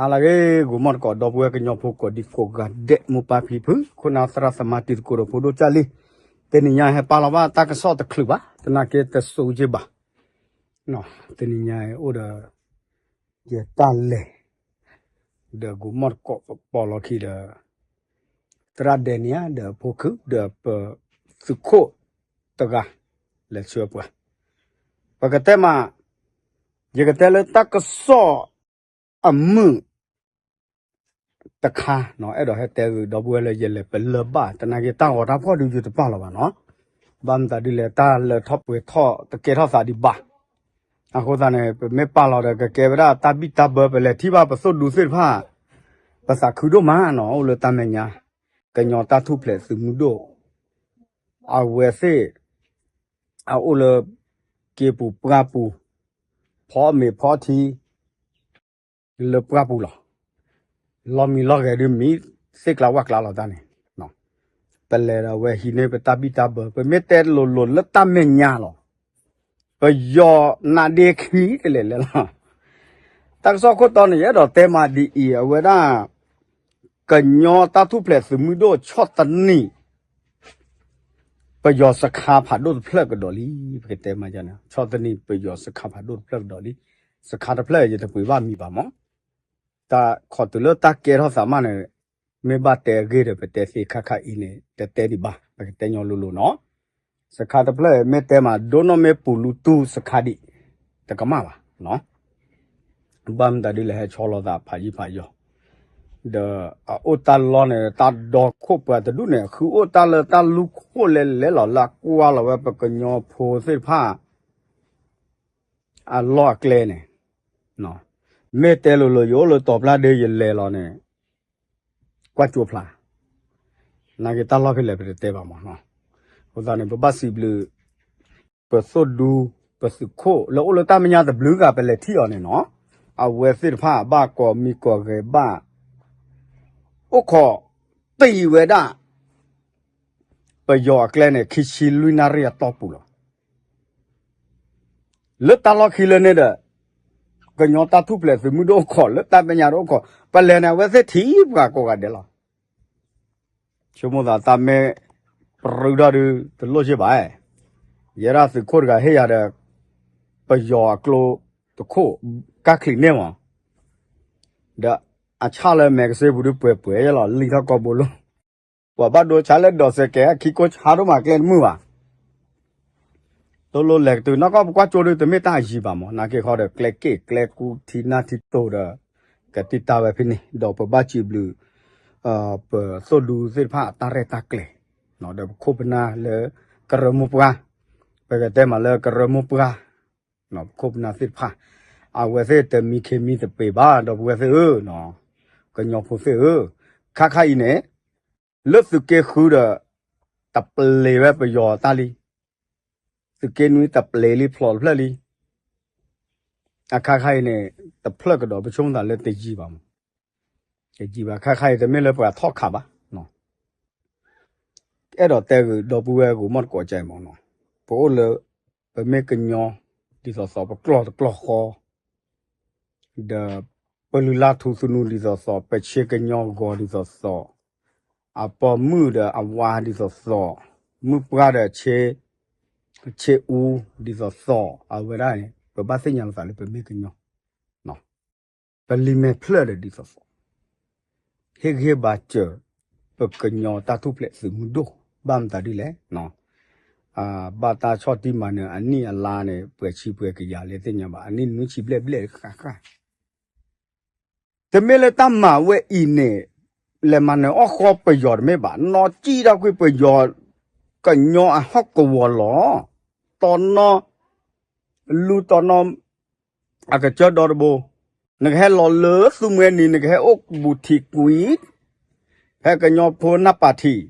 ဟါလၢအဂ့ၤ ဂီၤမီၢ်တကိး ဒီပုၢ်ဝဲၢ်ကညီဖိကိးဒံကိးဂၤဒဲး မိၢ်ပၢ်ဖံဖု ခိၣ်နၢ်သရၣ်သမါတံၤသကိးဒီးဖိဒိၣ်ကၢ်လံ, တနံၤညါဟဲပာ်လီၤဘၣ်တၢ်ကစီၣ်တချုးဘၣ် သနာ်က့တစိက့ဘၣ်, တနံၤညါအိၣ်ဒီး ယတၢ်လဲၤ ဒီးဂီၤမီၢ်တကိးပပိာ်လီၤခံဒီး သရၣ်ဒဲးန့ၣ်ဧါ ဒီးဖိခု ဒီးပသုးခိၣ်တဂၤ လဲၤဆှၢပှၤ, ပကတဲမး ယကတဲလၢတၢ်ကစီၣ်အမုာ်တခါနီၤ, အဲၣ်ဒိးဟဲတဲဂ့ၤ ဒီပုၢ်ဝဲၢ်လၢယလဲၤပလၢၢ်ဘၣ် သနာ်က့တၢ်ဂီၤတၢ်ဖီၣ်ဒုးယတပာ်လီၤဘၣ်နီၤ, ဘၣ်မတၤဒ်လဲၣ် တၢ်လၢထီၣ်ပှဲၤထီၣ်တကဲထီၣ်သးဒံးဘၣ်, အဃိသတးန့ၣ် ပမ့ၢ်ပာ်လီၤဒီးကကဲဝဲဒၣ်တၢ်ဘံၣ်တၢ်ဘၢ ပလဲၤထံၣ်ဘၣ်ပသိၣ်ဒူသ့ၣ်တဖၣ် ပသးခုဒိၣ်မးနီၤ အိၣ်လၢတၢ်မဲာ်ညါ ကညီတၢ်ထူၣ်ဖျဲးသုးမုၢ်ဒိၣ် အဝဲသ့ၣ် အအိၣ်လၢ က့ပူၤပှၢ်ပူၤ ဖီမ့ၤဖီထံ လၢပှၢ်ပူၤလီၤ. လီၢ်မံလီၢ်ဂဲၤဒုးမံ သ့ၣ်ကျါဝၣ်ကျါလီၤတၢ်န့ၣ်, ပလဲၤဒီးအဝဲဟံးန့ၢ်ပတၢ်ဘံၣ်တၢ်ဘၢ ပမ့ၢ်တဲလိၤလိၤလၢတၢ်မဲာ်ညါလီၤ. ပယီၤနးဒ့ခံတလဲၤလဲၤလီၤ. တၢ်ကစီၣ်ခိၣ်တီန့ၣ် ယအဲၣ်ဒိးတဲမးဒ်အံၤ အဝဲဒၣ် ကညီတၢ်ထူၣ်ဖျဲးသုးမုၢ်ဒိၣ်ဆီၣ်သနံး ပယီၤစခါဖးဒိၣ်တဖျၢၣ်ကဒီးလံ, ပကတဲမးန့ၣ် ဆီၣ်သနံးပယီၤစခါဖးဒိၣ်တဖျၢၣ်ကဒီးလံ, စခါတဖျၢၣ်ယတပှ့ၤဘၣ်မံၤဘၣ်မး, တၢ်ခီၣ်တုၤလၢတၢ်ကဲထီၣ်သးမးန့ၣ်, မ့ၢ်ဘၣ်တဲအဂ့ၢ်ဒီး ပတဲသ့ခါခါအံၤန့ၣ် တတဲဒံးဘၣ်, ပကတဲညီလိၤလိၤနီၤ, စခါတဖျၢၣ်မ့ၢ်တဲမး ဒိၣ်နီၢ်မ့ၢ်ပူၤလူတူၢ်စခါဒံး, တကမၣ်ဘၣ် ဘၣ်မတၤဒ်လဲၣ် ဟဲဆီလီၤသးဖးယံာ်ဖးယီၤ, ဒီးအအိၣ်တၢ်လီၢ်န့ၣ် တၢ်ဒီခိၣ်ပှၤတဒူၣ်န့ၣ် ဃုအိၣ်တၢ်လၢတၢ်လူၢ်ခိၣ်လဲၤလဲၤလီၤ လၢအကွၢ်လီၤဝဲပကညီဖိသ့ၣ်တဖၣ် အလီၢ်အကျဲန့ၣ်, မ့ၢ်တဲလိၤလိၤ ယအိၣ်လၢတီၤပျၢ်ဒ့ ယလဲၤလီၤန့ၣ် ကွၢ်ကၠိဖျါ, နာ်က့တၢ်လီၢ်ဖဲလဲၣ် ပတတဲဘၣ်မးနီၤ, အဃိသတးန့ၣ် ပဘၣ်စံးဘျုး ပသိၣ်ဒူ ပသုးခိၣ်လၢအိၣ်လၢတၢ်မဲာ်ညါတဘျုးဂၤ ပလဲၤထံၣ်အီၤန့ၣ်နီၤ, အဝဲသ့ၣ်တဖၣ်ဘၣ်ကိးမံၤကိးဂၤဘၣ် အိၣ်ခိးတံၢ်ဝဲဒၣ် ပယီၤအကျဲန့ၣ် ခံဆံလွံၢ်နၣ်ရံၣ်အတီၢ်ပူၤလီၤ. လၢတၢ်လီၢ်ခံလၢန့ၣ်ဒီး ကညီတၢ်ထူၣ်ဖျဲးသုးမုၢ်ဒိၣ်အိၣ်ခိး လၢတၢ်မဲာ်ညါတအိၣ်ခိး ပလဲၤန့ၣ် အဝဲသ့ၣ်ထံၣ်ပှၤကိးဂၤဒဲးလီၤ. ဆိကမိၣ်သးတၢ်မ့ၢ်ပြူၢ်ထီၣ်ဒုး တလိၣ်စ့ၢ်ဘၣ်, ယဲဒၣ်သုးခိၣ်တဂၤဟ့ၣ်ယၤဒီး ပယီၤအကျိတခိၣ် ကၢ်ချံးန့ၢ်မး, ဒီးအဆၣ်လၢမဲာ်ကစ့ပူၤဒုးပှဲၤပှဲၤလီၤ လံထီၣ်ကီၢ်ဘိလိၣ်, ပှၤဘၣ်ဒိဆါလၢဒိးစဲးကဲး ခံကိးဆါဒိၣ်မး ကျဲတမုာ်ဘၣ် တလိၣ်လဲၤကတုၤနီၢ်ကီၢ် ပကွၢ်ကၠိဒုး တမ့ၢ်တၢ်ယံၤဘၣ်မး နာ်က့ဃီဒီး ကျဲက့ၣ်ကျဲကူထံနၢ်ထံတိၤဒီး ကတံၢ်တၢ်ဝဲဖဲန့ၣ် ဒီးပဘၣ်စံးဘျုး ပသိၣ်ဒူသ့ၣ်တဖၣ်အတၢ်ရဲၣ်တၢ်ကျဲၤ, ဒီးပခိၣ်ပနၢ်လၢ ကရၢမိၢ်ပှၢ်, ပကတဲမးလၢကရၢမိၢ်ပှၢ် ပခိၣ်ပနၢ်သ့ၣ်တဖၣ်, အဝဲသ့ၣ်တမံခ့မံသပ့ၤဘၣ် ဒီပုၢ်ဝဲၢ်သ့ၣ်ဧၢ, ကညီဖိသ့ၣ်ဧၢ, ခါခါအံၤန့ၣ် လၢသုးက့ဃုဒီး တပျ့ၤဝဲပယီၤတၢ်လံ, သုးက့နွံတပျ့ၤလံ ဖျိးတဖျၢၣ်လံ, အခါခါအံၤန့ၣ် တဖျၢၣ်ကဒီး ပဆိကမိၣ်သးလၢတယံၤဘၣ်မး, တယံၤဘၣ် ခါခါအံၤတမ့ၢ်လၢပှၤထီၣ်ခးဘၣ် အဲၣ်ဒိးတဲဂ့ၤ ဒီပုၢ်ဝဲၢ်ဂီၤမီၢ်တကိးကဲမးနီၤ, ပအိၣ်လၢ ပမ့ၢ်ကညီ ဒ်သိးသိး ပကျီၢ်တကျီၢ်ဃီ, ဒီး ပလုၢ်လၢ်ထူသနူဒ်သိးသိး ပဆ့ကညီဂီၤဒ်သိးသိး, အပိာ်မုၣ်ဒီးအဝါဒ်သိးသိး, မုၣ်ပှၢ်ဒီး ဆ့အူဒ်သိးသိး အဝဲဒၣ်န့ၣ် ပဘၣ်သ့ၣ်ညါလိာ်သးလၢပမ့ၢ်ကညီ ပလံာ်မဲာ်ဖျၢၣ်ဒီးဒ်သိးသိး, ဟ့ၣ်ဂံၢ်ဟ့ၣ်ဘါစၢၤ ပကညီတၢ်ထူၣ်ဖျဲးသုးမုၢ်ဒိၣ် ဘၣ်မတၤဒ်လဲၣ်, ဘၣ်တၢ်ဆီၣ်တံၢ်မၤနၢၤ အနံၣ်အလါန့ၣ် ပှဲၤဆံပှဲၤကယၤလဲၣ်သ့ၣ်ညါဘၣ် အနံၣ်နွံဆံဘျဲၣ်ဘျဲၣ်ဃၣ်ဃၣ် တမ့ၢ်လၢတၢ်မၤဝဲအံၤန့ၣ် လဲၤမၤနၢၤအီၣ်ဃီပယီၤတမ့ၢ်ဘၣ်, နီၢ်ကံၣ်ထီၣ်ကွံာ်ပယီၤ ကညီအဟီၣ်ကဝီၤလီၤ, တီနီၢ် လူတီနီၢ် အကစၢၢ်ဒီတဘိ, နကဟဲလီၤလၢသူမှဲနံၤ နကဟဲအိၣ်ဘူးထံးကွံာ် ဖဲကညီဖိနၢ်ပၤထံး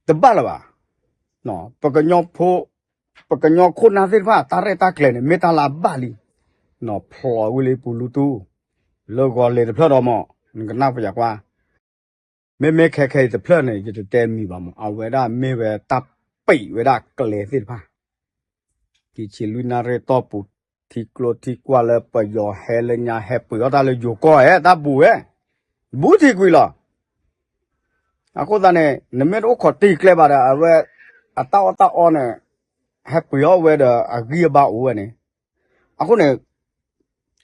တဘၣ်လၢၤဘၣ်. ပကညီဖိ ပကညီခိၣ်နၢ်သ့ၣ်တဖၣ် တၢ်ရဲၣ်တၢ်ကျဲၤန့ၣ် မ့ၢ်တၢ်လၢအဘၣ်လံ. ဖျိးဝံၤလၢပူၤလူတူၢ် လၢဂီၤလ့ၤတဖျၢၣ်ဒီးမး နကနၣ်ပယီၤကွၢ်, မ့မ့ၢ်ခဲခဲအံၤတဖျၢၣ်န့ၣ် ယတတဲမံၤဘၣ်မး အဝဲဒၣ်မ့ၢ်ဝဲတၢ်ပံးဝဲဒၣ်ကျဲသ့ၣ်တဖၣ် ခံဆံလွံၢ်နၣ်ရံၣ်တီၢ်ပူၤ ထံကျိထံကွၢ်လၢပယီၤဟဲလၢညါ ဟဲပှ့ၤအီၣ်တၢ်လၢယိၤကီၢ်ဧဲ တၢ်ဘူးဧဲ, ဘူးထံကွံာ်လီၤ. အဃိသတးန့ၣ် နမ့ၢ်တအိၣ်ခိးတ့ၢ်ကျဲဘၣ်ဒီး အဝဲ အတၢ်အီၣ်တၢ်အီန့ၣ် ဟဲပှ့ၤအီၣ်ဝဲဒီးအဂံၢ်အဘါအိၣ်ဝဲန့ၣ်, အဃိန့ၣ်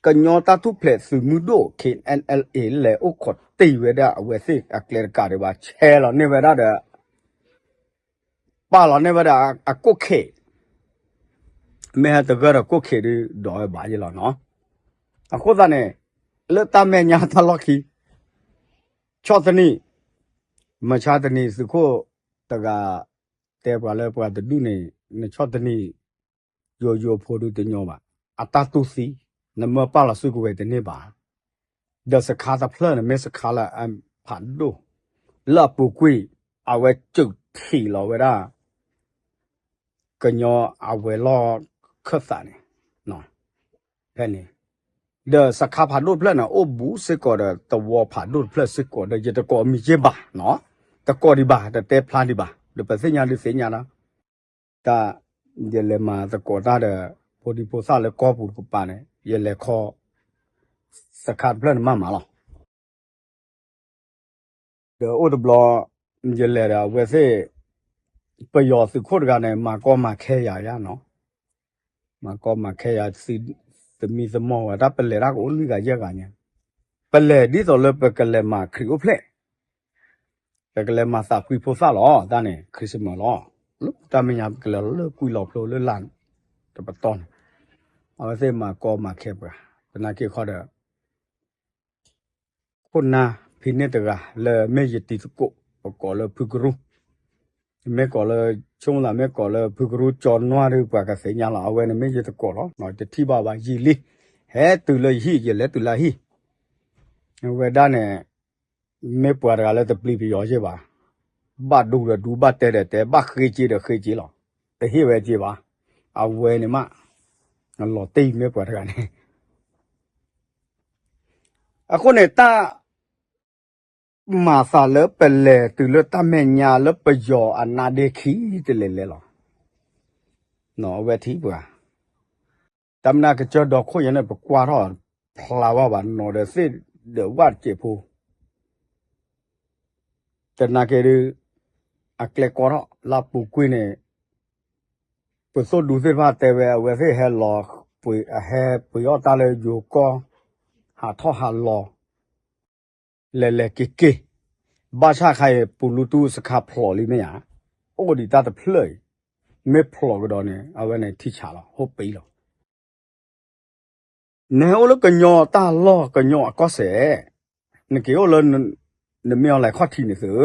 ကညီတၢ်ထူၣ်ဖျဲးသုးမုၢ်ဒိၣ် ခ့ၣ်အဲၣ်အဲၣ်လ်အ့ လဲၤအိၣ်ခိးတ့ၢ်ဝဲဒၣ်အဝဲသ့ၣ်အကျဲတကးဒံးဘၣ် ဆဲးလီၤန့ၢ်ဝဲဒၣ်ဒီး ပာ်လီၤန့ၢ်ဝဲဒၣ်အကိၣ်ခ့ၣ်, မ့ၢ်ဟဲတဂၢၢ်ဒီးကိၣ်ခ့ၣ်ဒုး ဒိးဝဲဘၣ်ယဲလီၤနီၤ. အဃိသတးန့ၣ် လၢတၢ်မဲာ်ညါတၢ်လီၢ်ခံ ဆီၣ်သနံး, မဆါတနံၤသုးခိၣ်တဂၤ တဲပှၤလၢပှၤတဒူၣ်န့ၣ် နဆီၣ်သနံး ယိယိဖိဒုးတညီဘၣ်, အတၢ်တူၢ်သံ, နမၢပာ်လီၤစုကဝဲၤတန့ၢ်ဘၣ်, ဒီးစခါတဖျၢၣ်န့ၣ် မ့ၢ်စခါလၢအဖးဒိၣ်, လၢအပူၤကွံာ် အဝဲကၠုးထံးလီၤဝဲဒၣ် ကညီအဝဲၤလီၢ်ခၢၣ်သးန့ၣ် ဖဲန့ၣ်, ဒီးစခါဖးဒိၣ်တဖျၢၣ်န့ၣ် အိၣ်ဘူးစ့ၢ်ကီးဒီးသဝီဖးဒိၣ်တဖျၢၣ်စ့ၢ်ကီး ဒီးယတကိးမံၤက့ဘၣ်နီၤ, တကိးဒံးဘၣ် တတဲဖျါဒံးဘၣ် ဒီးပသ့ၣ်ညါဒုးသ့ၣ်ညါလီၤ, တၢ်, ယလဲၤမၤသကိးတၢ်ဒီး ဖိဒံဖိသၣ်လၢကီၢ်ပူၤတကပၤန့ၣ် ယလဲၤခီ စခါတဖျၢၣ်န့ၣ်မးမးလီၤ. ဒီးအိၣ်တဘျီ ယလဲၤဒီးအဝဲသ့ၣ် ပယီၤသုးခိၣ်တဂၤန့ၣ် မၤကီမၤခဲယၤယါနီၤ, မၤကီမၤခဲယၤ သမံသမိးဝဲ တၢ်ပလဲၤတၢ်ကအိၣ်လွံၢ်ဂၤယဲၢ်ဂၤညါ, ပလဲၤဒ်သိးလၢပကလဲၤမၤခရံာ်အိၣ်ဖျဲၣ်, ပကလဲၤမၤသးဖှံဖိသၣ်လီၤ တၢ်န့ၣ် Christmas လီၤ, လၢတၢ်မဲာ်ညါပကလဲၤလီၤလၢကွံလီၤဖျိလၢလၢ်တပတီၢ်န့ၣ်, အဝဲသ့ၣ်မၤကီမၤခဲပှၤ, သနာ်က့ခီဒီး ခိၣ်နၢ်ဖံန့ၢ်တဂၤလၢမ့ၢ်ယတံၤသကိး ပကိးလၢဖုကရူၢ်, မ့ၢ်ကိးလၢ ဆိကမိၣ်သးမ့ၢ်ကိးလၢဖုကရူၢ်ကၠီနွၢ်ဒီး ပှၤကသ့ၣ်ညါလီၤ, အဝဲန့ၣ်မ့ၢ်ယတံၤသကိးလီၤ, တထံၣ်ဘၣ်ဘၣ်ယံာ်လံ, ဟဲတုၤလၢယဟံၣ် ယလဲၤတုၤလၢအဟံၣ်, အဝဲဒၣ်န့ၣ် မ့ၢ်ပှၤတဂၤလၢတပျံၤပယီၤယဲၢ်ဘၣ်, ဘၣ်ဒိဒီးဒူဘၣ်တဲဒီးတဲ ဘၣ်ဃ့က့ဒီးဃ့က့လီၤ, တဟ့ၣ်ဝဲက့ဘၣ်, အဝဲန့ၣ်မး, လီၤတံၢ်မ့ၢ်ပှၤတဂၤန့ၣ် အဃိန့ၣ် တၢ်မၤသးလၢပလဲၤတုၤလၢတၢ်မဲာ်ညါလၢပယီၤအနါဒ့ခံတလဲၤလဲၤလီၤ, အဝဲထံၣ်ပှၤ, တၢ်မနုၤကစၢၢ်ဒီခိၣ်ညါန့ၣ် ပကွၢ်ထီၣ်ဖျါဘၣ်ဘၣ်နီၤဒီးသ့ၣ်ဒီးဝၣ်တစဲးဖိ သနာ်က့ဒုး အကျဲကီထီၣ်လၢအပူၤကွံာ်န့ၣ် ပသိၣ်ဒူသ့ၣ်တဖၣ်တဲဝဲ အဝဲသ့ၣ်ဟဲလီၤ, ဟဲပှ့ၤအီၣ်တၢ်လၢယိၤကီၢ်, ဟးထီၣ်ဟးလီၤ, လဲၤလဲၤက့ၤက့ၤ, ဘၣ်ဆၣ်ခါအံၤ ပူၤလူတူၢ်စခါဖျိးလံမ့ၢ်ဧါ, အိၣ်ဒံးတၢ်တဖျၢၣ်အံၤ, မ့ၢ်ဖျိးကဒီးန့ၣ် အဝဲန့ၣ်ထံဆးလီၤ ဟိၣ်ပံးလီၤ နဟဲအိၣ်လၢကညီတၢ်လီၢ်ကညီအကီၢ်စဲၣ်, နက့ၤအိၣ်လၢ နမ့ၢ်အီၤလဲၤခီၣ်ထံးန့ၣ်သု,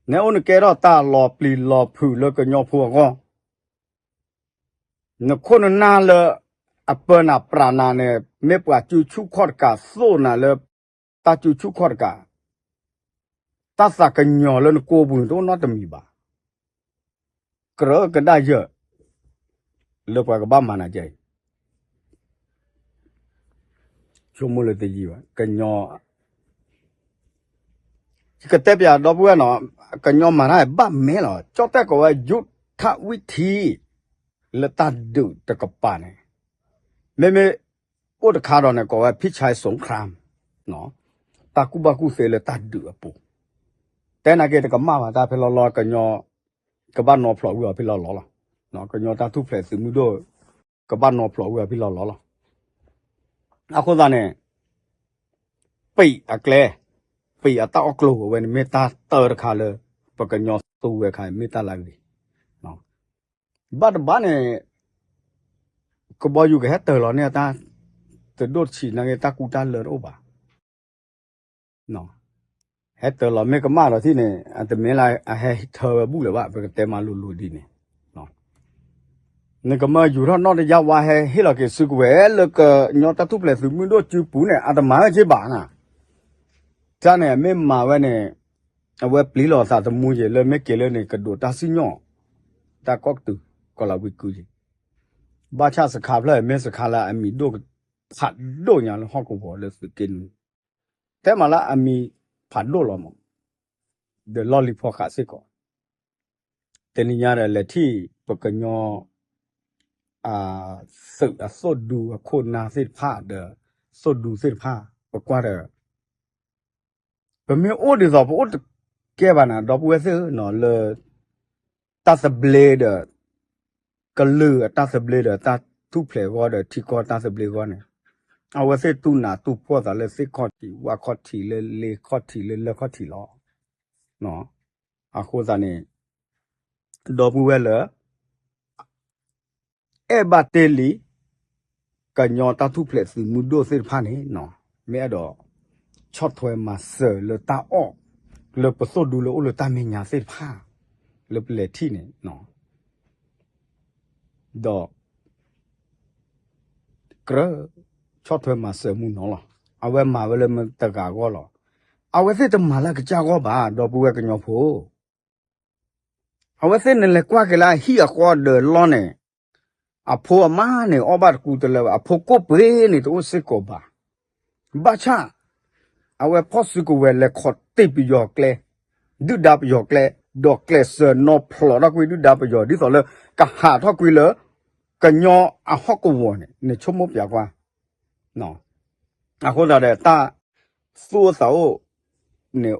နဟဲအိၣ်နကဲထီၣ်တၢ်လီၤပျံၤလီၤဖုးလၢကညီဖိအဂီၢ်, နခိၣ်နနၢ်လၢ အပၢနၤပြးနၤန့ၣ် မ့ၢ်ပှၤစုဆူၣ်ခီၣ်တကးသိၣ်နၤလၢ တၢ်စုဆူၣ်ခီၣ်တကး, တၢ်သးကညီၤလၢနကိးပူၤန့ၣ် တအိၣ်နီတမံၤဘၣ်. ကြၢးကဒါယၢၢ် လၢပှၤကဘၣ်မၤနၤကဲအံၤ ဆိကမိၣ်လၢတယံာ်ဘၣ် ကညီ ယကတဲပျးဒီပုၢ်ဝဲၢ်နီၤ, ကညီမၤတၢ်ဘၣ်မဲလီၤ. ကၠီၣ်တဲၣ်ကိးဝဲ ယုၢ်ထၣ်ဝံၣ်ထံ လၢတၢ်ဒုးတကပၤန့ၣ်, မ့မ့ၢ်အိၣ်တခါဒီးန့ၣ် ကိးဝဲ ဖံၣ်ဆဲးစိၣ်ခရၣ်, တၢ်ကူၣ်ဘၣ်ကူၣ်သ့လၢတၢ်ဒုးအပူၤ, တဲနာ်က့တကမၣ်ဘၣ် တၢ်ဖဲလီၤလီၤ ကညီ ကဘၣ်နီၤဖျိးဝံၤအီၤဖဲလီၤလီၤလီၤ. ကညီတၢ်ထူၣ်ဖျဲးသုးမုၢ်ဒိၣ် ကဘၣ်နီၤဖျိးဝံၤအီၤဖဲလီၤလီၤလီၤ. အဃိသတးန့ၣ် ပံးအကျဲ, ပံးအတၢ်အီၣ်ကျိၤဝဲန့ၣ် မ့ၢ်တၢ်တၢတခါလၢ ပကညီသူဝဲခါ မ့ၢ်တၢ်လၢအဂ့ၤ. ဘၣ်တဘၣ်န့ၣ် ကဘီယူၤကဟဲတၢၤလီၤန့ၢ်တၢ် တဒိၣ်တဆံးနာ်က့ တၢ်ကူတၢ်လၢတအိၣ်ဘၣ်. ဟဲတၢၤလီၤမ့ၢ်ကမၣ်ဒီးထံၣ်န့ၣ် အတမ့ၢ်လၢအဟဲထၢဝဲဘူၣ်လၢၤဘၣ် ပကတဲမၤလိၤလိၤဒ်န့ၣ် နကမၢယူၤထီၣ်နီၣ်တယၢ်ဝါဟဲဟ့ၣ်လီၤက့ၤစုကဝဲၤလၢကညီတၢ်ထူၣ်ဖျဲးသုးမုၢ်ဒိၣ်စုပူၤန့ၣ် အတမၤဝဲက့ဘၣ်နၤ. တၢ်န့ၣ် အမ့ၢ်မၤဝဲန့ၣ် အဝဲပျံၤလီၤသးသမူက့ၤလၢမ့ၢ်က့ၤလၢန့ၣ် ကဒိးတၢ်စံၣ်ညီၣ် တၢ်ကီၢ်ကတုၤ ကီၢ်လၤဝံကုက့ၤ ဘၣ်ဆၣ်စခါဖျၢၣ်မ့ၢ်စခါလၢအမံၤဒိၣ်ဖးဒိၣ်ညါလၢဟီၣ်ကဝီၤလၢသုးက့နွံ တဲမးလၢအမံၤဖးဒိၣ်လီၤမး ဒီးလီၢ်လံၤဖီဃးစ့ၢ်ကီး တနံၤညါဒီးလဲၤထံၣ်ပကညီ သုးအသိၣ်ဒူအခိၣ်နၢ်သ့ၣ်တဖၣ်ဒီး သိၣ်ဒူသ့ၣ်တဖၣ် ပကွၢ်ဒီး ပမ့ၢ်အိၣ်ဒ်သိးပအိၣ်တကဲဘၣ်နၤ ဒီပုၢ်ဝဲၢ်သ့ၣ်ဧၢနီၤ လၢ တၢ်သဘျ့ဒီး ကလုာ်အတၢ်သဘျ့ဒီး တၢ်ထူၣ်ဖျဲးအဂီၢ်ဒီး ထံကီၢ်တၢ်သဘျ့အဂီၢ်န့ၣ် အဝဲသ့ၣ်တူၢ်နးတူၢ်ဖှီၣ်သးလၢသ့ၣ်ခီၣ်ထံး ဝၣ်ခီၣ်ထံး လၢလ့ခီၣ်ထံး လၢလၢၢ်ခီၣ်ထံးလီၤ. အဃိသတးန့ၣ် ဒီပုၢ်ဝဲၢ်လၢ အဲၣ်ဘၣ်တ့ၢ်လံ ကညီတၢ်ထူၣ်ဖျဲးသုးမုၢ်ဒိၣ်သ့ၣ်တဖၣ်န့ၣ် မ့ၢ်အဲၣ်ဒိး ဆီၣ်ထွဲမၤစၢၤလၢတၢ်အီၣ် လၢပသိၣ်ဒူလၢအိၣ်လၢတၢ်မဲာ်ညါသ့ၣ်တဖၣ် လၢပလဲၤထံၣ်န့ၣ် ဒီး ကြၢး ဆီၣ်ထွဲမၤစၢၤမုၢ်နီၤလီၤ. အဝဲမၤဝဲလၢမတဂၤအဂီၢ်လီၤ. အဝဲသ့ၣ်တမၤလၢအကစၢ်အဂီၢ်ဘၣ် ဒီပုၢ်ဝဲၢ်ကညီဖိ အဝဲသ့ၣ်န့ၣ်လဲၤကွၢ်က့ၤလၢအဟံၣ်အဃီဒီးလီၢ်န့ၣ် အဖိအမါန့ၣ် အီၣ်ဘၣ်တကူတလၢဘၣ် အဖိကိၣ်ပှ့ၤန့ၣ် တအိၣ်စ့ၢ်ကီးဘၣ်. ဘၣ်ဆၣ် အဝဲဖီၣ်စုကဝဲၤလဲၤခိးတ့ၢ်ပယီၤကျဲ ဒုၣ်ဒါပယီၤကျဲ ဒီးကျဲးစၢးနီၣ်ဖျိးထီၣ်ကွံာ်ဒုၣ်ဒါပယီၤ ဒ်သိးလၢ ကဟးထီၣ်ကွံာ်လၢ ကညီအဟီၣ်ကဝီၤန့ၣ် နဆိကမိၣ်ပျးကွၢ် အဃိသတးဒီး တၢ်သူၣ်အိၣ်သးအိၣ်န့ၣ်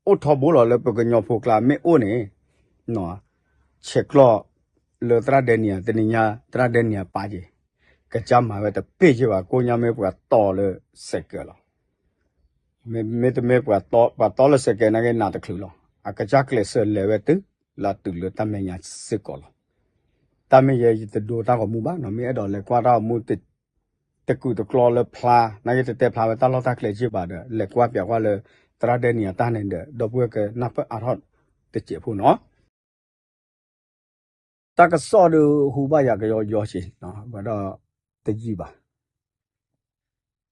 အိၣ်ထီဘိလီၤလၢပကညီဖိကျါမ့ၢ်အိၣ်န့ၣ် ဆဲးကျိးလၢသရၣ်ဒဲနံၤဧါ တနံၤညါ သရၣ်ဒဲနံၤဧါပာ်က့ၤ ကစၢ်မၤဝဲတပ့ၢ်က့ၤဘၣ် ကိညါမ့ၢ်ပှၤတီလၢစဲးကဲးလီၤ. မ့တမ့ၢ်ပှၤတီလၢစဲးကဲးနာ်က့နးတချုးလီၤ. အကစၢ်ကျဲးစၢးလဲၤဝဲတုၤ လၢတုၤလၢတၢ်မဲာ်ညါစ့ၢ်ကီးလီၤ. တၢ်မ့ၢ်ယဲယတဒိတၢ်ဂီၤမူဘၣ်နီၤ မ့ၢ်အဲၣ်ဒိးလဲၤကွၢ်တၢ်ဂီၤမူ တကုာ်တကျီလၢဖျါ နာ်က့တတဲဖျါဝဲတၢ်လီၢ်တၢ်ကျဲစ့ၢ်ဘၣ်ဒီး လဲၤကွၢ်ပျးကွၢ်လၢ သရၣ်ဒဲနံၤအတၢ်န့ၣ်ဒီး ဒီပုၢ်ဝဲၢ်ကနၢ်ပၢၢ်အါထီၣ်တစဲးဖိနီၤ. တၢ်ကစီၣ်ဒီးဟူဘၣ်ယၤကယီယီစ့ၢ် ဝဲဒီး တယံာ်ဘၣ်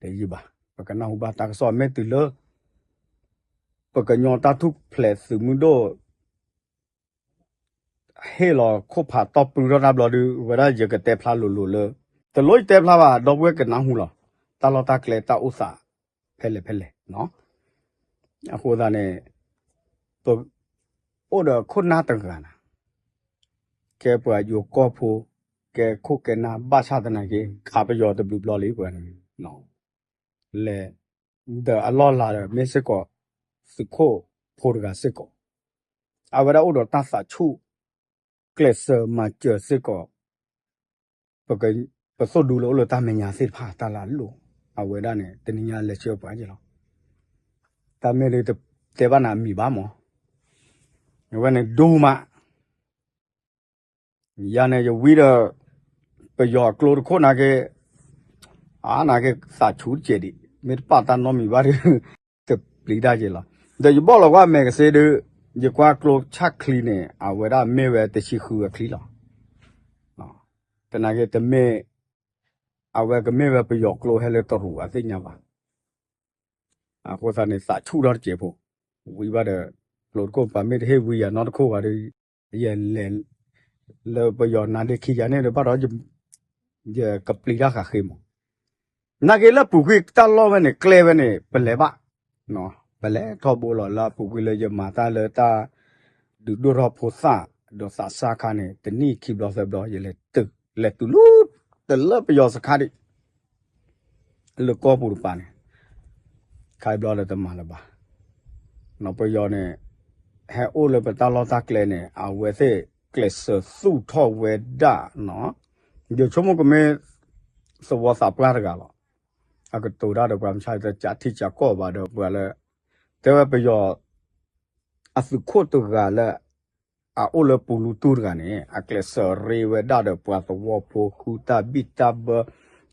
တယံာ်ဘၣ် ပကနၢ်ဟူဘၣ်တၢ်ကစီၣ်မ့ၢ်တုၤလၢ ပကညီတၢ်ထူၣ်ဖျဲးသုးမုၢ်ဒိၣ် ဟ့ၣ်လီၤခိၣ်ဖးတီၢ်ပျုၢ်ထီၣ်တၢ်ဘျီဒု ဝဲဒၣ်ယကတဲဖျါလိၤလိၤလၢ တလိၣ်ယတဲဖျါဘၣ် ဒီပုၢ်ဝဲၢ်ကနၢ်ဟူလီၤ. တၢ်လီၢ်တၢ်ကျဲတၢ်အိၣ်သး ဖဲလဲၣ်ဖဲလဲၣ် အဃိသတးန့ၣ် ပ အိၣ်ဒီးခိၣ်နၢ်တဂၤန့ၣ် ကဲပှၤယိၤကီၢ်ဖိ ကဲခိၣ်ကဲနၢ်ဘၣ်ဆၣ်သနာ်က့ ခးပယီၤတဘျုးဘျီလံပှၤန့ၣ် လဲၤ ဒီးအလီၢ်လၤဒီးမ့ၢ်စ့ၢ်ကီး သုးခိၣ်ဖိတဂၤစ့ၢ်ကီး အဝဲဒၣ်အိၣ်ဒီးတၢ်သးဆူၣ် ကျဲးစၢးမၤစၢၤစ့ၢ်ကီး ပသိၣ်ဒူလၢအိၣ်လၢတၢ်မဲာ်ညါသ့ၣ်တဖၣ်တၢ်လၢအလိၣ် အဝဲဒၣ်န့ၣ် တနံၤညါလဲၤဆှၢပှၤက့ၤလီၤ. တၢ်မ့ၢ်ဒ်တဲဘၣ်နၤအမံၤဘၣ်မး အဝဲန့ၣ်ဒိၣ်မး ယၤန့ၣ်ယဝံဒီး ပယီၤအကျိတခိၣ်နာ်က့ အါနာ်က့သးဆူၣ်တစဲးဒံး မ့ၢ်တပာ်တၢ်နီတမံၤဘၣ်ဒီး တပျံၤတၢ်က့ၤလီၤ. ဒီးယဘီၣ်လီၤကွၢ်မဲာ်ကစ့ဒီး ယကွၢ်ကျိဆၣ်ချံန့ၣ် အဝဲဒၣ်မ့ၢ်ဝဲတဆံဃုအချံလီၤ. သနာ်က့တမ့ၢ် အဝဲကမ့ၢ်ဝဲပယီၤကျိဟဲလၢတရူးအသ့ၣ်ညါဘၣ်. အဃိသတးန့ၣ် သးဆူၣ်ထီၣ်တစဲးဖိ ဝံဘၣ်ဒီး ကျိတခိၣ်ပှၤမ့ၢ်တဟ့ၣ်ဝံယၤနီတခိၣ်ဘၣ်ဒီး ယလဲၤ လၢပယီၤနါဒ့ခံယၤန့ၣ်ဒီးဘၣ်ဒီး ယကပျံၤတၢ်ဃးဃ့မး နာ်က့လၢပူၤကွံာ်တၢ်လီၢ်ဝဲန့ၣ် ကျဲဝဲန့ၣ် ပလဲၤဘၣ် ပလဲၤထီဘိလီၤလၢအပူၤကွံာ်လၢယမၤတၢ်လၢတၢ် ဒုးဒိၣ်ထီၣ်ဖိသၣ် ဒီးသးစၢ်ခါန့ၣ် တနံၣ်ခံဘျီသၢဘျီ ယလဲၤတုၤ လဲၤတုၤလၢ တလၢပယီၤစခါဒံး လၢကီၢ်ပူၤတပၤန့ၣ် ခါအံၤဘျီဒီးတမၤလၢၤဘၣ် ပယီၤန့ၣ် ဟဲအိၣ်လၢပတၢ်လီၢ်တၢ်ကျဲန့ၣ် အဝဲသ့ၣ်ကျဲးစၢးသူၣ်ထီၣ်ဝဲဒၣ်နီၤ ယဆိကမိၣ်ကမ့ၢ် သဝီသးပှၢ်တဂၤလီၤ. အကတိၤတၢ်ဒီးပှၤမဆါတကးထံကးကီၢ်ဘၣ်ဒီးပှၤလၢ တဲဝဲပယီၤ အသုးခိၣ်တဂၤလၢ အအိၣ်လၢပူၤလူတူၢ်တဂၤန့ၣ် အကျဲးစၢးရ့ဝဲဒၣ်ဒီးပှၤသဝီဖိဃုတၢ်ဘံၣ်တၢ်ဘၢ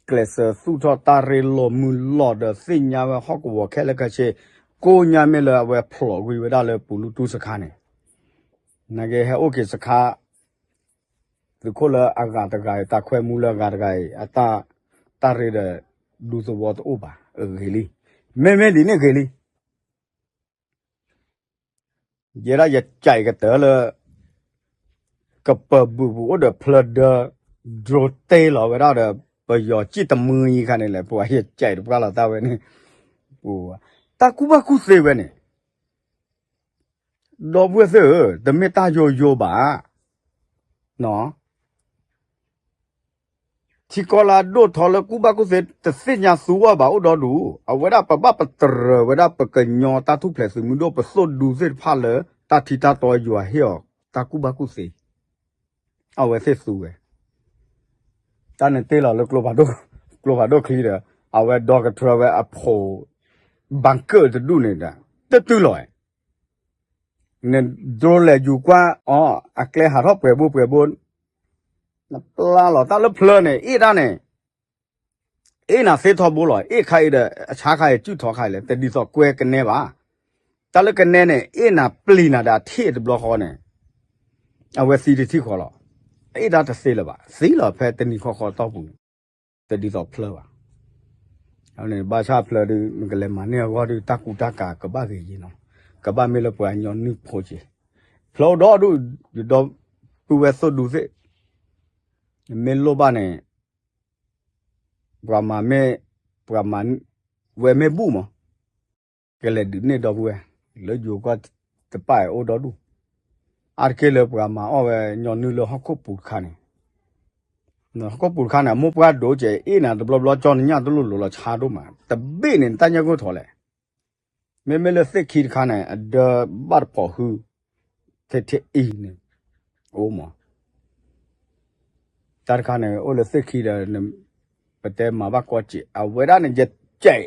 ကျဲးစၢးသူၣ်ထီၣ်တၢ်ရ့လိာ်မုာ်လိာ်ဒီးသ့ၣ်ညါဝဲဟီၣ်ကဝီၤခဲလၢာ်ခဲဆ့ ကိးညါမ့ၢ်လၢအဝဲဖျိးကွံာ်ဝဲဒၣ်လၢပူၤလူတူၢ်စခါန့ၣ် နာ်က့ဟဲအိၣ်က့ၤစခါ သုးခိၣ်လၢအဂၤတဂၤအံၤ တၢ်ခွဲမူလၢအဂၤတဂၤအံၤ အတၢ် တၢ်ရ့ဒီး ဒူသဝီတအိၣ်ဘၣ် ဂ့ၤလံ မ့မ့ၢ်ဒ်န့ၣ်ဂ့ၤလံ ယဲဒၣ်ယကဲးကတၢၢ်လၢ ကပၢၤဘုၣ်ပူၤအိၣ်ဒီးဖျၢၣ်ဒၢ drone တ့ၢ်လီၤဝဲဒၣ်ဒီး ပယီၤစံၣ်တမုၢ်အံၤခါန့ၣ်လဲၣ် ပှၤယကဲးတပှၢ်လီၤတၢ်ဝဲန့ၣ် တၢ်ကူၣ်ဘၣ်ကူၣ်သ့ဝဲန့ၣ် ဒီပုၢ်ဝဲၢ်သ့ၣ်ဧၢ တမ့ၢ်တၢ်ယိယိဘၣ် နီၤ တၢ် ထံကီၢ်လၢအဒိၣ်ထီၣ်လၢကူၣ်ဘၣ်ကူၣ်သ့ တသ့ၣ်ညါသူဝဲဘၣ်အိၣ်ဒီဒူၣ်, အဝဲဒၣ်ပဘၣ်ပတြၢၤဝဲဒၣ်ပကညီတၢ်ထူၣ်ဖျဲးသုးမုၢ်ဒိၣ် ပသိၣ်ဒူသ့ၣ်တဖၣ်လၢ တၢ်ထံတၢ်တီယွၤဟ့ၣ်အီၤ တၢ်ကူၣ်ဘၣ်ကူၣ်သ့, အဝဲသ့ၣ်သူဝဲ တၢ်န့ၣ်တ့ၢ်လီၤလၢ ကျိဖးဒိၣ်ချံဒီး အဝဲဒီကထြၢဝဲအဖိ bunker တဒူၣ်န့ၣ်ဒီး တတုၤလီၤဝဲ, နဒြိလဲၤယူၤကွၢ်အီၤ အကျဲဟးထီၣ်ပှဲၤဘိပှဲၤဘိ, နပျၢ်လီၤတၢ်လၢဖျၢၣ်န့ၣ် အ့ၣ်ဒၣ်န့ၣ် အ့ၣ်နၤသ့ထီဘိလီၤ, အ့ၣ်ခါအံၤဒီး အဆါခါအံၤ စုၣ်ထီခါအံၤလဲၣ်, တဒ်သိးကွဲကနဲဘၣ်. တၢ်လၢကနဲန့ၣ် အ့ၣ်နၤပျံၤနၤဒီးအထံၣ်တဘျီဃီန့ၣ် အဝဲသံတထံၣ်ဃီလီၤ. အ့ၣ်ဒၣ်တသ့လၢၤဘၣ်, သံလီၤဖဲတနံၤဃီဃီတီၢ်ပူၤန့ၣ်, တဒ်သိးဖျၢၣ်ဘၣ်. ဘၣ်ဆၣ်ဖျၢၣ်ဒီး နကလဲၤမၤန့ၢ်အဂီၢ်ဒီး တၢ်ကူတၢ်ကၤကဘၣ်ဂ့ၤယ့နီၤ, ကဘၣ်မ့ၢ်လၢပှၤကညီနုၢ်ဖိက့ၤ, ဖျၢၣ်အိၣ်ဒီဒူၣ်, ယဒီပုၢ်ဝဲၢ်သိၣ်ဒူသ့ၣ်, မ့ၢ်လိၣ်ဘၣ်န့ၣ် ပှၤမၤမ့ၢ်, ပှၤမၤဝဲမ့ၢ်ဘူၣ်မး, ကလဲၤဒုးနဲၣ်ဒီပုၢ်ဝဲၢ်, လၢယိၤကီၢ်တပၣ်အိၣ်ဒီဒူၣ်, အါတက့ၢ်လၢပှၤမၤအီၣ်ဝဲညီနုၢ်လၢဟီၣ်ခိၣ်ပူၤတခါန့ၣ်, ဟီၣ်ခိၣ်ပူၤတခါန့ၣ် အမိၢ်ပှၢ်ဒိၣ်ကဲး အ့ၣ်နၤတဘျီဘျီ ကၠီနညၣ်တလိၣ်လိၤလီၤဆါဒိၣ်မး, တဘ့ၣ်န့ၣ် နတၢ်ညၣ်ဂိၢ်ထီၣ်လဲၣ်. မ့မ့ၢ်လၢသ့ၣ်ခံတခါန့ၣ် အဒၢဘၣ်တဖိးဟု ထဲထဲအံၤန့ၣ် အိၣ်မး တၢ်တခါန့ၣ် အိၣ်လၢသ့ၣ်ခံဒီး ပတဲမၤဘၣ်ကီစဲး အဝဲဒၣ်န့ၣ် ယကဲး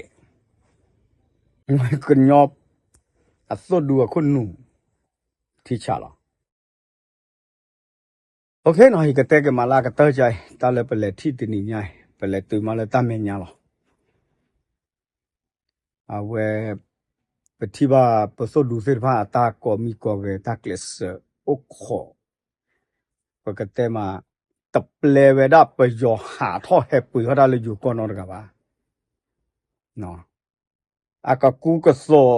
ကညီ အသိၣ်ဒူအခိၣ်နူာ် ထံဆးလီၤ. အိၣ်ခ့နီၤ ယကတဲက့ၤမးလၢအကတၢၢ်ကါအံၤ တၢ်လၢပလဲၤထံၣ်တနံၤညါအံၤ ပလဲၤတုၤမးလၢတၢ်မဲာ်ညါလီၤ. အဝဲ ပထံၣ်ဘၣ်ပသိၣ်ဒူသ့ၣ်တဖၣ်အတၢ်ကိးမံၤကိးဂဲၤ တၢ်ကျဲးစၢးအိၣ်ခိး ပကတဲမး တပျဲဝဲဒၣ်ပယီၤဟးထီၣ်ဟဲပှ့ၤထီၣ်တၢ်လၢယိၤကီၢ်နီတဂၤဘၣ်. အကကူကသိး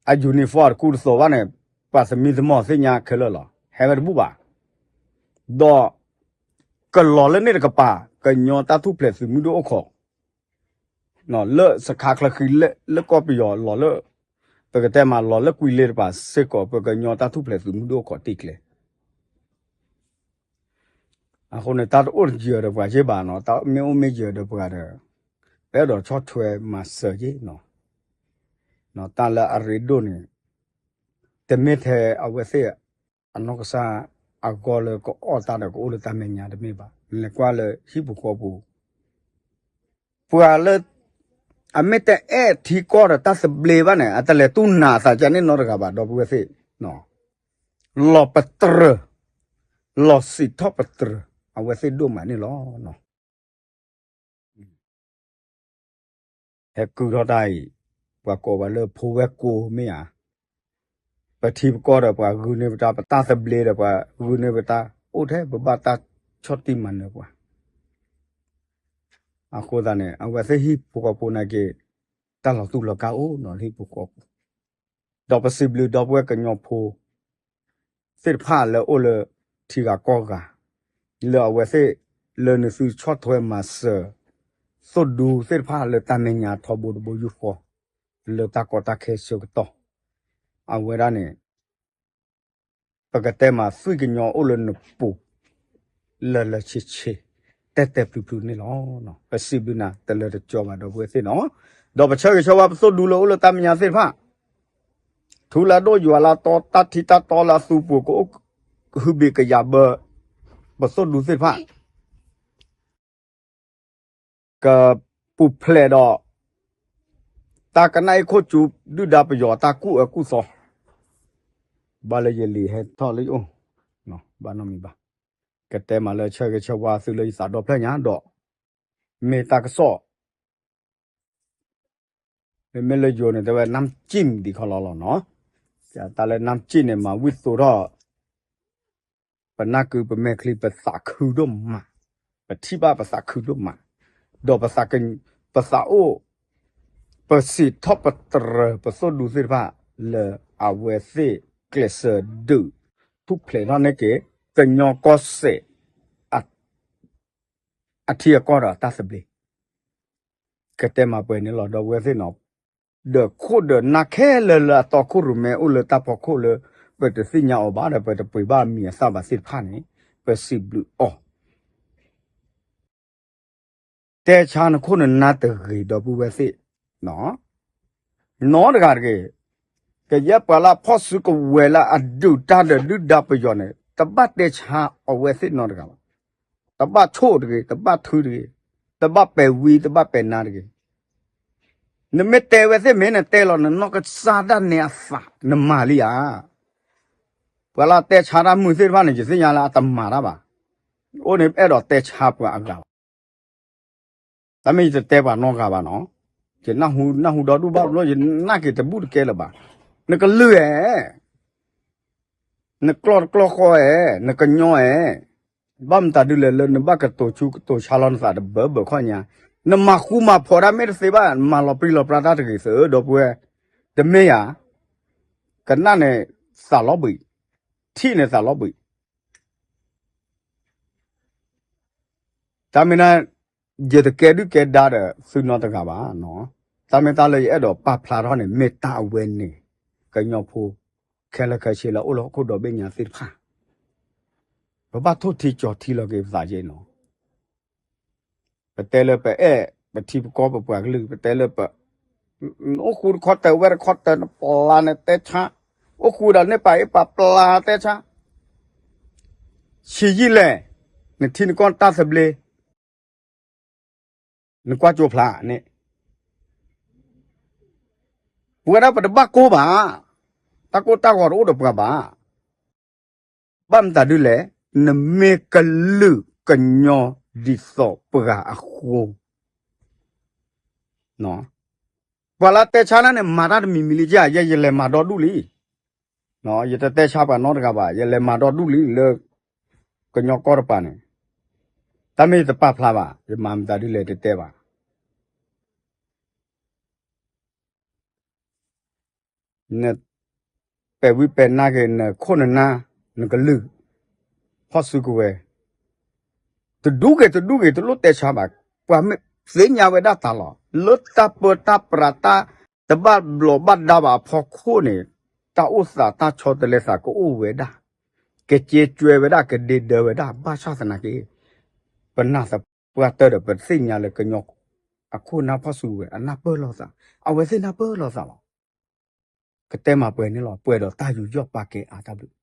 အ uniform တကူတသိးဘၣ်န့ၣ် ပှၤသမံသမိးသ့ၣ်ညါခဲလၢာ်လီၤ. ဟဲဝဲတဘူၣ်ဘၣ်. ဒီး ကလီၤလၢန့ၣ်တကပၤ ကညီတၢ်ထူၣ်ဖျဲးသုးမုၢ်ဒိၣ်အိၣ်ခိး လၢစခါချၢဃံ လၢကီၢ်ပယီၤလီၤလၢ ပကတဲမးလီၤလၢကွံလ့တကပၤစ့ၢ်ကီး ပကညီတၢ်ထူၣ်ဖျဲးသုးမုၢ်ဒိၣ်အိၣ်ခိးတ့ၢ်ကျဲ အဃိန့ၣ် တၢ်တအိၣ်ယၢၤဒီးပှၤယ့ၢ်ဘၣ်နီၤ, တၢ်မ့ၢ်အိၣ်မ့ၢ်ယၢၤဒီးပှၤဒီး ပအဲၣ်ဒိးဆီၣ်ထွဲမၤစၢၤယ့ၢ်နီၤ. တၢ်လၢအရ့ဒိၣ်န့ၣ် တမ့ၢ်ထဲအဝဲသ့ၣ် အနီၢ်ကစၢ်အဂီၢ်လၢကအီၣ်တၢ်ဒီးကအိၣ်လၢတၢ်မဲာ်ညါတမ့ၢ်ဘၣ်. နလဲၤကွၢ်လၢဟံၣ်ပူၤဃီပူၤ ပှၤလၢ အမ့ၢ်တအဲၣ်ထံကီၢ်ဒီးတၢ်သဘျ့ဘၣ်န့ၣ် အတလဲၤတူၢ်နးအသးကန့ၣ်နီတဂၤဘၣ် ဒီပုၢ်ဝဲၢ်သ့ၣ် လီၤပတြၢၤ လီၤစံးထီၣ်ပတြၢၤ အဝဲသ့ၣ်ဒိၣ်မးန့ၣ်လီၤ. ဟဲကုၢ်ထီၣ်တၢ်အံၤ ပှၤကိးဝဲလၢဖိဝဲၢ်ကိမ့ၢ်ဧါ, ပထံပကီၢ်ဒီးပှၤဂုာ်န့ၢ်ပတၢ်, ပတၢ်သဘျ့ဒီးပှၤဂုာ်န့ၢ်ပတၢ်, အိၣ်ထဲပဘၣ်တၢ်ဆီၣ်တံၢ်မၤနၢၤပှၤ အဃိသတးန့ၣ် အဝဲသ့ၣ်ဟံၣ်ဖိဃီဖိနာ်က့ တၢ်လီၤတူာ်လီၤကာ်အိၣ်နီၤလၢဟံၣ်ဖိဃီဖိ, ဒီးပစံးဘျုးဒီပုၢ်ဝဲၢ်ကညီဖိ သ့ၣ်တဖၣ်လၢအိၣ်လၢထံဂၤကီၢ်ဂၤ, လၢအဝဲသ့ၣ် လၢနသုဆီၣ်ထွဲမၤစၢၤ သိၣ်ဒူသ့ၣ်တဖၣ်လၢတၢ်မဲာ်ညါထီဘိတဘိယူၢ်ဃီ, လၢတၢ်ကီတၢ်ခဲဆၢကတီၢ်, အဝဲဒၣ်န့ၣ် ပကတဲမးသွံၣ်ကညီအိၣ်လၢနပူၤ လၢလၢဆ့ဆ့ တဲတဲဖျုးဖျုးန့ၣ်လီၤ. ပစံးဘျုးနၤတလၢတကီဘၣ်ဒီပုၢ်ဝဲၢ်သ့ၣ်နီၤ, ဒီးပဆၢဂ့ၤဆၢဝါပသိၣ်ဒူလၢအိၣ်လၢတၢ်မဲာ်ညါသ့ၣ်တဖၣ်, ထူလၢဒိၣ်ယွၤလၢတီ တၢ်ထံတၢ်တီလၢအသူပူၤကအိၣ် ကဟုဘ့ၣ်ကယာ်ဘၢ ပသိၣ်ဒူသ့ၣ်တဖၣ် ကပူၤဖျဲးဒီး တၢ်ကနၣ်အံၤခိၣ်ကၠူ ဒုၣ်ဒါပယီၤတၢ်ကူၣ်အၢကူၣ်သီ, ဘၣ်လၢယလံာ်ဟဲထီၣ်လၢယအိၣ်, ဘၣ်နီတမံၤဘၣ်, ကတဲမးလၢဆၢဂ့ၤဆၢဝါသုလၢယသးဒီဖျၢၣ်ညါဒီး မ့ၢ်တၢ်ကစီၣ် မ့မ့ၢ်လၢယိၤန့ၣ် တဲဝဲ နၢ်ကံၣ် ဒ်ခီလီၤလီၤနီၤ, တၢ်လၢနၢ်ကံၣ်န့ၣ် မၤဝံၣ်သိးထီၣ် ပနၢ်ကုပမဲာ်ချံပသးခုဒိၣ်မး, ပထံၣ်ဘၣ်ပသးခုဒိၣ်မး, ဒီးပသးအိၣ် ပစံးထီၣ်ပတြၢၤပသိၣ်ဒူသ့ၣ်တဖၣ် လၢအဝဲသ့ၣ်ကျဲးစၢးဒုးထူၣ်ဖျဲးထီၣ်န့ၢ်က့ၤ ကညီကီၢ်စဲၣ် အထံအကီၢ်ဒီးတၢ်သဘျ့ ကတဲမၤပှဲၤန့ၣ်လီၤ ဒီပုၢ်ဝဲၢ်သ့ၣ်နီၤ, ဒီးခိၣ်ဒီးနၢ်ခဲလၢာ်လၢအတီခိၣ်ရိၣ်မဲအိၣ်လၢတၢ်ဖီခိၣ်လၢ ပတသ့ၣ်ညါအီၤဘၣ်ဒီး ပတပှ့ၤဘၣ်အမံၤအသၣ်ဘၣ်သ့ၣ်တဖၣ်န့ၣ် ပစံးဘျုးအီၤ တဲဆါနခိၣ်နနါတဂ့ၤ ဒီပုၢ်ဝဲၢ်သ့ၣ်, နီတဂၤတဂ့ၤ. ကယဲၢ်ပှၤလၢအဖီၣ်စုကဝဲၤလၢအဒုးတၢ်ဒီးဒုၣ်ဒါပယီၤန့ၣ် တဘၣ်တဲဆါအဝဲသ့ၣ်နီတဂၤဘၣ်. တဘၣ်ဆိၣ်တဂ့ၤ, တဘၣ်ထုတဂ့ၤ, တဘၣ်ပဲာ်ဝံ တဘၣ်ပဲာ်နါတဂ့ၤ. နမ့ၢ်တဲဝဲသ့ၣ် မ့ၢ်နတဲလီၤနနီၢ်ကစၢ်ဒၣ်နဲအသး နမၤလံဧါ. ပှၤလၢအတဲဆါတၢ်မုာ်သ့ၣ်တဖၣ်န့ၣ် ယသ့ၣ်ညါလၢအတမၤတၢ်ဘၣ်. အိၣ်န့ၣ်အဲၣ်ဒိးတဲဆါပှၤအဂၤလီၤ. တၢ်မ့ၢ်ယတတဲပှၤနီတဂၤဘၣ်နီၤ. ယနၢ်ဟူ နၢ်ဟူဒီဒူၣ်ဘၣ်ဘျီ ယနာ်က့ၤတဘူၣ်တကဲလၢၤဘၣ်. နကလုၢ်ဧဲ, နကျီၢ်တကျီၢ်ဃီဧဲ, နကညီဧဲ, ဘၣ်မတၤဒုလဲၣ်လၢနဘၣ်ကတိၤဆူကတိၤဆါလီၤနသးတဘၢဘၢခီညါ, နမၤဃူမၤဖိးတၢ်မ့ၢ်တသ့ဘၣ် မၤလီၤပြံလီၤပြါတၢ်တဂ့ၤသု ဒီပုၢ်ဝဲၢ်, တမ့ၢ်ဧါ, ကနၣ်န့ၣ်သးလီၤဘှံး, ထံၣ်န့ၣ်သးလီၤဘှံး တၢ်မ့ၢ်န့ၣ် ယတကဲဒုၣ်ကဲဒါဒီးသုနီတဂၤဘၣ်. တၢ်မ့ၢ်တၢ်လၢယအဲၣ်ဒိးပာ်ဖျါထီၣ်န့ၣ် မ့ၢ်တၢ်အဝဲန့ၣ် ကညီဖိ ခဲလၢာ်ခဲဆ့လၢအအိၣ်လၢဟီၣ်ခိၣ်ဒီဘ့ၣ်ညါသ့ၣ်တဖၣ် ပဘၣ်ထိၣ်ထံကၠီၤထံလီၤက့ၤပသးက့နီၤ. ပတဲလၢပအဲၣ်ပထံပကီၢ်ပပှၤကလုာ် ပတဲလၢပ အိၣ်ဃူတခီတၢၤ ဝဲတခီတၢၤ နပျၢ်နတဲဆါ, အိၣ်ဃူဒီးန့ၢ်ပာ်အ့ၣ်ပာ်ပျၢ်တဲဆါ, ဆံးယံာ်လဲၣ်, နထံနကီၢ်တၢ်သဘျ့ နကွၢ်ကၠိဖျါန့ၣ်, ပဝဲဒၣ်ပတဘၣ်ကိၢ်ဘၣ်, တၢ်ကိၢ်တၢ်ဂီၤတအိၣ်ဒီးပှၤဘၣ်. ဘၣ်မတၤဒုလဲၣ်, နမ့ၢ်ကလုာ်ကညီဒ်သိးပှၤအဃိ ပှၤလၢတဲဆါန့ၣ် မၤတၢ်တမံၤမံၤလံက, ယဲယလဲၤမၤဒီဒူၣ်လံ. ယတတဲဆါပှၤနီတဂၤဘၣ်, ယလဲၤမၤဒီဒူၣ်လံလၢ ကညီကီၢ်တပၤန့ၣ်, တၢ်မ့ၢ်ယတပာ်ဖျါဘၣ်, ယမၤမတၤဒုလဲၣ်တတဲဘၣ်. နပဲာ်ဝံပဲာ်နါက့ၤ နခိၣ်နနါ နကလုာ် ဖီၣ်စုကဝဲၤ တဒူၣ်ဂ့ၤတဒူၣ်ဂ့ၤ တလိၣ်တဲဆါဘၣ်. ပှၤမ့ၢ်သ့ၣ်ညါဝဲဒၣ်တၢ်လီၤ လၢတၢ်ပၢတၢ်ပြးတၢ် တဘၣ်ဘျီးဘၣ်ဒါဘၣ်အဖီခိၣ်န့ၣ်, တၢ်အိၣ်သးတၢ်ဆီတလဲသးကအိၣ်ဝဲဒၣ်, ကက့ၤကွဲဝဲဒၣ် ကဒ့ဒၢဝဲဒၣ် ဘၣ်ဆၣ်သနာ်က့ ပနၢ်သပှၢ်တၢၢ်ဒီးပသ့ၣ်ညါလၢကညီ အခိၣ်နၢ်ဖီၣ်စုကဝဲၤ အနၢ်ပၢၢ်လိာ်သး, အဝဲသ့ၣ်နၢ်ပၢၢ်လိာ်သးလီၤ. ကတဲမၤပှဲၤန့ၣ်လီၤ, ပှဲၤဒီးတၢ်ယူးယီၣ်ပာ်ကဲအါတၢ်ဘျုး.